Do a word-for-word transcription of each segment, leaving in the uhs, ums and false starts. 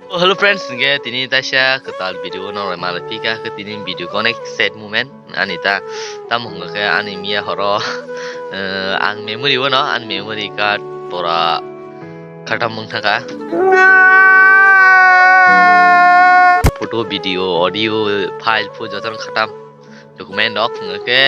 Oh, hello friends, hingke tini taisa kwtal video no rwmani phika, hingke tini video connect sad moment ani ta, tamo hwnga khe ani miya horo, eh, ang memory o no, ani memory card pura khatam wng thaka. Photo, video, audio, file, phu jotono khatam. Document rok hwnga khe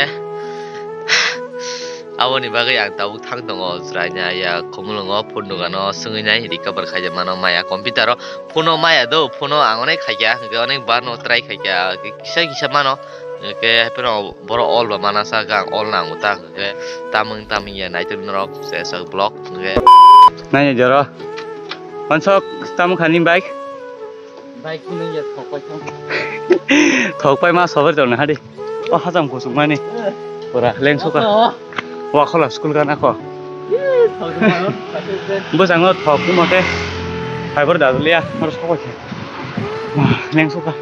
aboni bagwi ang tabuk thang tongo chwraina ya Khumulwngo phone dogano swngwi nai recover khaijak mano maya computer o phone o maya do phone o ang onek khaikya hwnkhe onek bar no try khaikya kisa kisa mano hwnkhe hapheno borok all ba mana sa khe ang all nango ta hwnkhe tamung tamung ya naitok norok se sak block hwnkhe. Nai jora. Mansok tamung khani bike. Bike phunung ya thokpai thang. Thokpai ma sobar jolna hadi. O hajam kusuk mani. Pura lengsuka. Oh. Wa khola school gana ko. Bwskango thok mote. Fiber da liya. Mar sokoi khe. Lengsuka.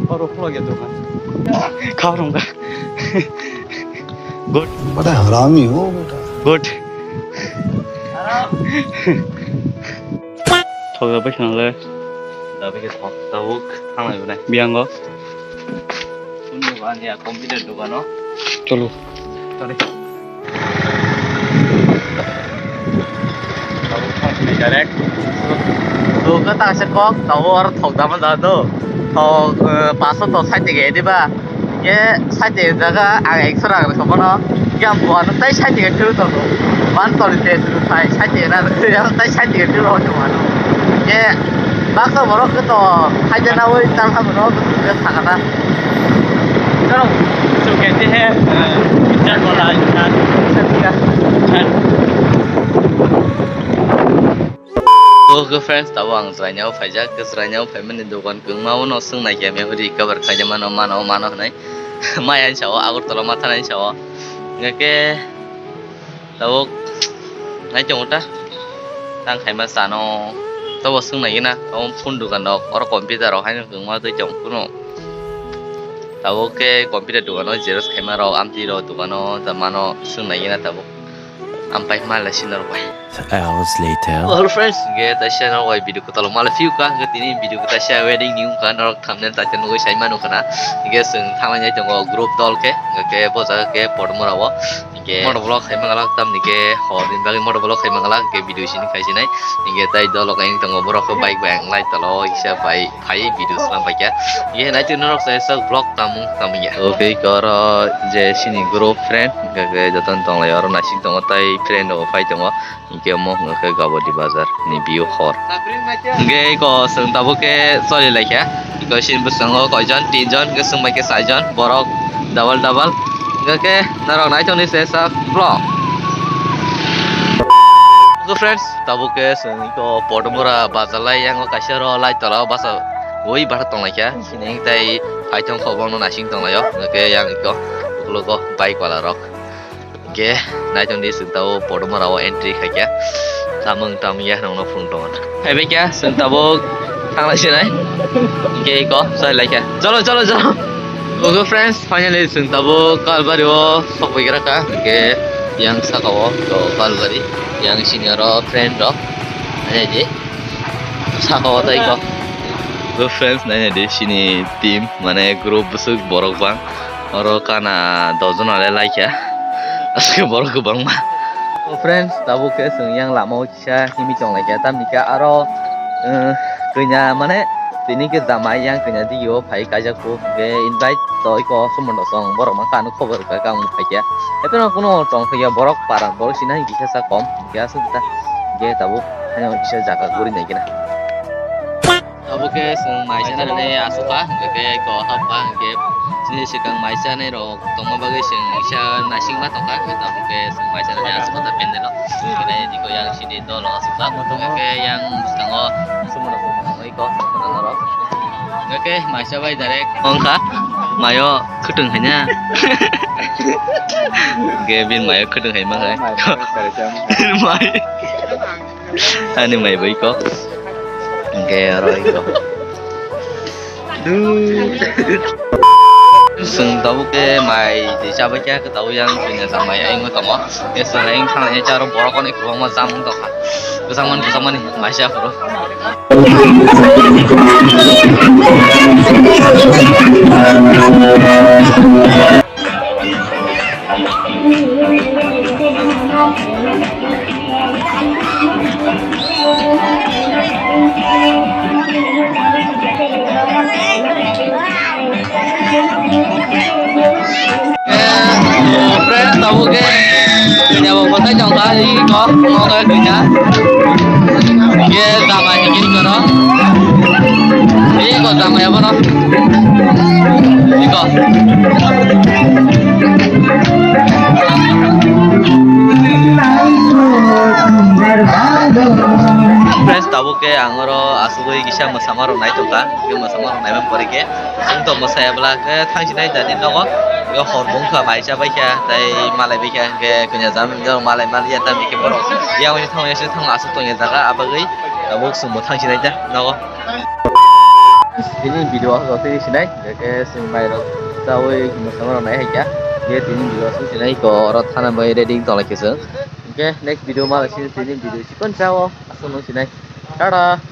Oro khulok ya dokan. Kha rungga. Good. Bada harami ho beta. Good. Thok da bai khna le. Da bai thok tabuk thanglai bwnai. Biyango. Phone dogan ya, computer dogano. Cholo. Sorry. Direct. Dogan ta se kok, tabo aro thok dama da do. Thok, eh, paso to side ke diba. Ye side jaga ang ekso rang ko bono. Yang buat tai side ke tu to. Ban to te tu tai side na, yang tai side ke tu ro tu mano. Ye baksa borok to haja na woi tal ha borok tu sakata. Chalo, so kehte hain, uh, picture wala insan. Okay friends, tabo ang chwraino phaijak, chwraino phaimani dogan kwngma uno swng naikhe memory recover khaina mano, mano, mano hwnwi. Maya hinsa o, Agartala matha hinsa o. Hwnkhe tabuk nai tongo ta. Tang khaima chano. Tabo swng naikhe na, tabo phone dogan rok, oro computer rok haino kwngma twi tong phano. Tabuk khe computer dogano xerox khaima rok, amtwi rok dogano, ta mano swng naikhe na tabuk. Ampai ma lai sinor bai. Hours later. Hello friends, hingke taisa norok bai video kwtal mala phiu ka, hingke tini video kwtal sia wedding ni wngkha, norok thumbnail taisa nugui sai manu khana. Hingke chwng thanglainai tongo group dol khe, hingke bo jaga khe Podmora o. Hingke motor vlog khai mangalak tamni khe hor ni bagwi motor vlog khai mangalak, hingke video sini khai sinai. Hingke tai dol khe wng tongo borok khe bike bai ang lai tolo kisa bai. Phai video swnam paikha. Ye nai twi norok sai sak vlog tamung tamung ya. Okay, oro je sini group friend, hingke jotono tonglai oro naising tongo tai friend rok phai tongo. Hingke omo hingke Gabodi bazar ni view hor. Hingke eko chwng tabuk khe choli laikha. Eko sini bwskango koijon, tinjon, hingke chwng bai khe saijon, borok double double. Hingke norok nai tongni se sak vlog. Hello friends, tabuk khe chwng eko Podmora bazar lai yango kaisa ro lai tola o basa ui basa tong laikha. Sini tei paithong kho bangno naising tong laio. Hwnkhe yang eko uklogo bike wala rok. Hwnkhe naitong di chwng tabuk Podmora o entry khaikha. Tamung tamung ya nongno phung tongo. Phaibai kha chwng tabuk thanglai sinai. Hwnkhe eko chai laikha. Cholo, cholo, cholo. Okay friends, finally chwng tabuk Kalbari o sokpoi gra kha. Hwnkhe yang saka o to Kalbari, yang sini aro friend rok. Ani di. Saka o tai ko. Hello friends, naina di sini team, mane group bwswk borok bang. Oro kana dojon ale laikha. Aske borok kwbangma. O friends, tabuk khe chwng yang lama o kisa himwi tong laikha. Tamni khe aro, eh, kanya mane tini khe jamai yang kanya dio phai kaijak kho. Hwnkhe invite to iko somondo song borok ma kanu khobor ka kang phaikha. Etono kuno tong phaiya borok para borok sina hwnkhe kisa kom. Hwnkhe aswk ta. Hwnkhe tabuk haino kisa jaga guri nai khe na. Abo khe chwng mai chanani asukha, hwnkhe khe ko hapkha, hwnkhe chini swkang mai chanai rok tongma bagwi chwng kisa naisingma tongkha, hwnkhe abo khe chwng mai chanani asukha ta pendel o. Hwnkhe nai diko yang sini dolo asukha, hwnkhe yang bwskango sumano sumano oi ko sumano norok. Hwnkhe khe mai chabai direct wngkha, maio khwtwng haina. Hwnkhe bini maio khwtwng hai mankha. Mai. Ani mai bai ko. Hingke oro iko. Chwng tabuk khe mai twi chabai khe tabuk yang puina chamai ayung tongo. Khe chwng ayung thang charo borok oni kwbangma chamung tongkha. Kwchangmani, kwchangmani, maisa aphuru. Friends, tabuk khe dunya bo kotai tong kha, iko, imo khe dunya. Ye jamai ni kin kono. Iko jamai abono. Iko. Friends, tabuk khe ang oro asugwi kisa mwsama rok nai tong kha. Khe mwsama rok naiman pore khe chwng to mwsaya bwla khe thangsinai jani nogo. Yo hor bung kha bai cha bai kha tei malai bai kha, hwnkhe kanya jam jam malai mal ya tam khe borok yang ni thang ya se thang asuk tong ya jaga abagwi tabuk chwng bo thangsinai ja nogo. Tini video o joto sinai khe chwng mai rok chawi mwsama rok nai hai kha. Ye tini video o sinai ko oro thana bai ready tong lai khe chwng. Hwnkhe next video malai sini tini video chikon chao asuk nung sinai. Tata.